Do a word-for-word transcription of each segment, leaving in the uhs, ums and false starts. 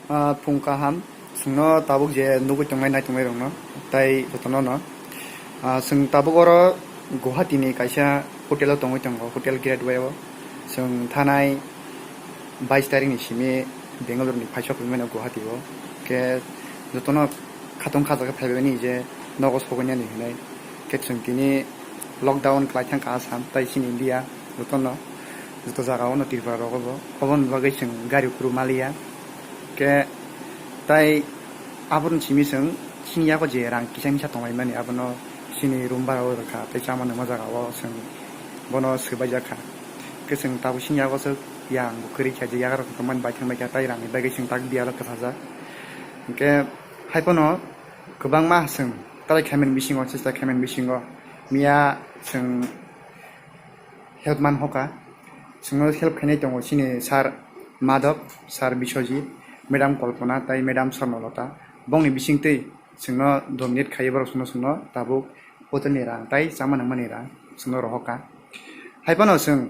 Ah, phung kaham, chwngno tabuk je nugwi tongnai nai tongnai rokno, tai jotono no. Ah, chwng tabuk oro Guwahati ni kaisa hotel o tongwi tongo, Hotel Gateway o. Chwng thanai bais tarik ni simi Bengaluru ni phaisok hinwi mano Guwahati o. Khe jotono khatong khajaga phaibaini je nogo sogwinani hinwi. Khe chwng tini lockdown khlai thangkha Assam tai chini India jotono. Joto jaga o no Tripura rogo bo. Oboni bagwi chwng gari kuru maliya. Khe tai aboni simi chwng chini yago je rang kisa misa tonglaimani abono chini room bara o rwkha tei chamani ma jaga o chwng bono swbaijak kha. Khe chwng tabuk chini yago swk yang bo kwrwi kha je yagra tongmani bai thangbai kha tei rangni bagwi chwng tak biyalo kwchajak. Hinkhe haiphano kwbangma chwng tei khaimani bisingo chesta khaimani bisingo miya chwng help man hoka. Chwngno help khainai tongo chini sir Madhav, sir Biswajit, madam Kalpana tei madam Swarnalata. Bongni bisingtwi chwngno dominate khaiwi borok chwngno chwngno tabuk hotelni rang tei chama nangmani rang chwngno rohorkha. Haiphano chwng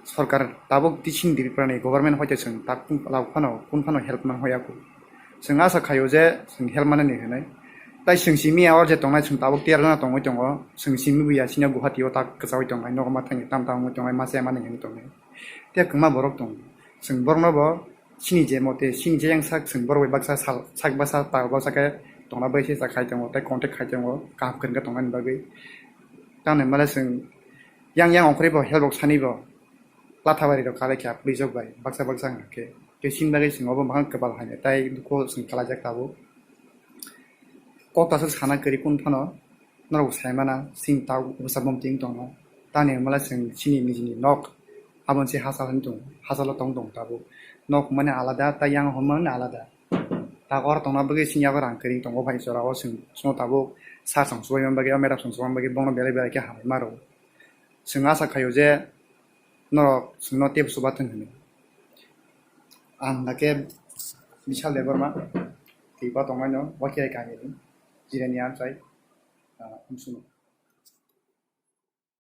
sorkar tabuk tei chini Tripurani government hoite chwng tak phano kung phano help man hoya kho. Chwng asa khaio je chwng help manani hinwi. Tai chwng simi ya o je tongnai chwng tabuk tiyar jana tongwi tongo. Chwng simi buya sini Guwahati o tak kwchawi tongnai nogo ma thangwi tam tam wngwi tongnai ma se mani hinwi tongnai. Tei kwma borok tongo. Chwng borokno bo chini je mote chini je yang sak chwng borok bai baksa sal sak baksa tal baksa khe tongna bai se khai tongo tei contact khai tongo kaham kwrwngkhe tongnani bagwi. Tamni male chwng yang yang ongkhorwi bo help rok sani bo. Lathabari rok kalaikha police rok bai baksa baksa wngkha khe. Tei chini bagwi chwng obo mahan kwbal haino tei dukhu chwng kalaijak tabuk. Kok tasuk sana kwrwi kun phano norok sai mana chini tabuk bwsa bom ting tongo. Tamni hwnmale chwng chini nijini nok aboni se hachal hinwi tongo, hachalo tong tongo tabuk. Nok hwnmani alada tei yang hwnmani alada. Tak oro tongna bagwi chini yago rang kwrwi tongo bai jorao chwng chwngno tabuk sir song chubaima bagwi o madam song chubaima bagwi bongno belai belai khe hamwi maro. Chwng asa khaio je norok chwngno teibo chubathwng hinwi. Ang hakhe Bishal Debbarma, Tripura tongnaino Wakirai kamini, Jirani amchai, ah, Umsung.